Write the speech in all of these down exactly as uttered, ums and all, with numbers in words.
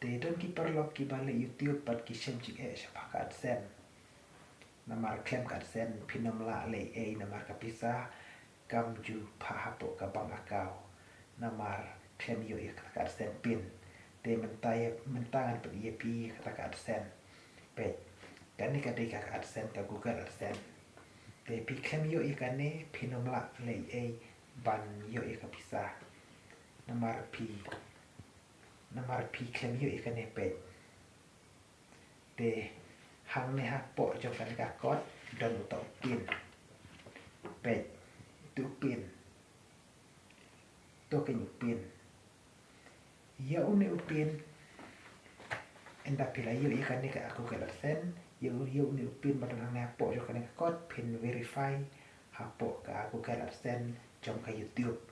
Te don ki paralok kiba leh YouTube bad ki shem jingeh shaphang ka AdSense. Namar khlem ka AdSense phin ym lah leh ei namar ka pisa kam ju phah hapoh ka bank account. Namar khlem ïoh ïa kata ka AdSense pin. Te mynta ïa, mynta ngan pyni ïa phi ïa kata ka AdSense. Peit. Kane ka dei ka AdSense, ka Google AdSense. Te phi khlem ïoh ïa kane phin ym lah leh ei ban ïoh ïa ka pisa. Namar phi, namar phi khlem ïoh ïa kane, peit. Te hangne hapoh jong kane ka kot don uta u pin. Peit, uta u pin. To kane u pin. Ïa une u pin. Ynda phi la ïoh ïa kane ka Google AdSense, ïa u, ïa une u pin ba don hangne hapoh jong kane ka kot, phin verify hapoh ka Google AdSense jong ka YouTube.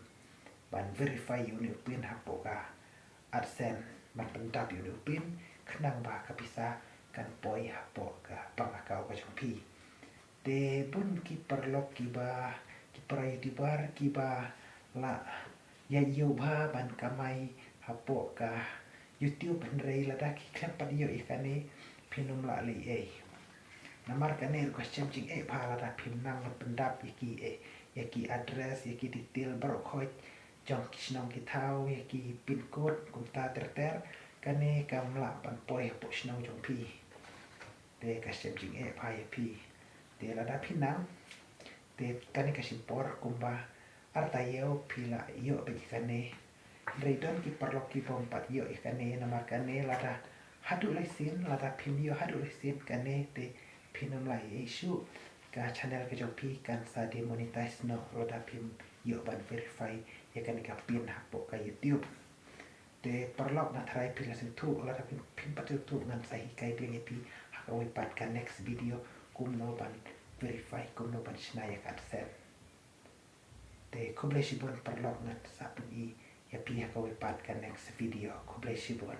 Ban verify ïa une u pin hapoh ka AdSense, ban pyndap ïa une u pin, khnang ba ka pisa kan poi hapoh ka bank account ka jong phi. Te bun ki paralok kiba, ki para YouTuber kiba la ïa ïoh bha ban kamai hapoh ka YouTube, hynrei lada ki khlem pat ïoh ïa kane phin ym lah leh ei. Namar kane ruh ka shem jingeh bha lada phim nang ban pyndap ïa ki, eh, ïa ki address, ïa ki detail baroh khoit jong ki shnong ki thaw, ïa ki pin code kumta ter ter, kane kam lah ban poi hapoh shnong jong phi. Te ka shem jingeh bha ïa phi. Te lada phi nang, te kane ka shim por kumba ar taïew phi la ïoh beit ïa kane. Hynrei don ki paralok kibym pat ïoh ïa kane, namar kane lada haduh lai sien, lada phim ïoh haduh lai sien kane te phin ym lah ei shuh. Ka channel ka jong phi kan sa demonetize noh lada phim ïoh ban verify ïa kane ka pin hapoh ka YouTube. Te paralok, nga tharai phi la sngewthuh, lada phim, phim pat sngewthuh ngan sa hikai biang ïa phi ha kawei pat ka next video kumno ban verify, kumno ban shna ïa ka AdSense. Te khublei shibun paralok, ngan sa pyni ïa phi ha kawei pat ka next video. Khublei shibun.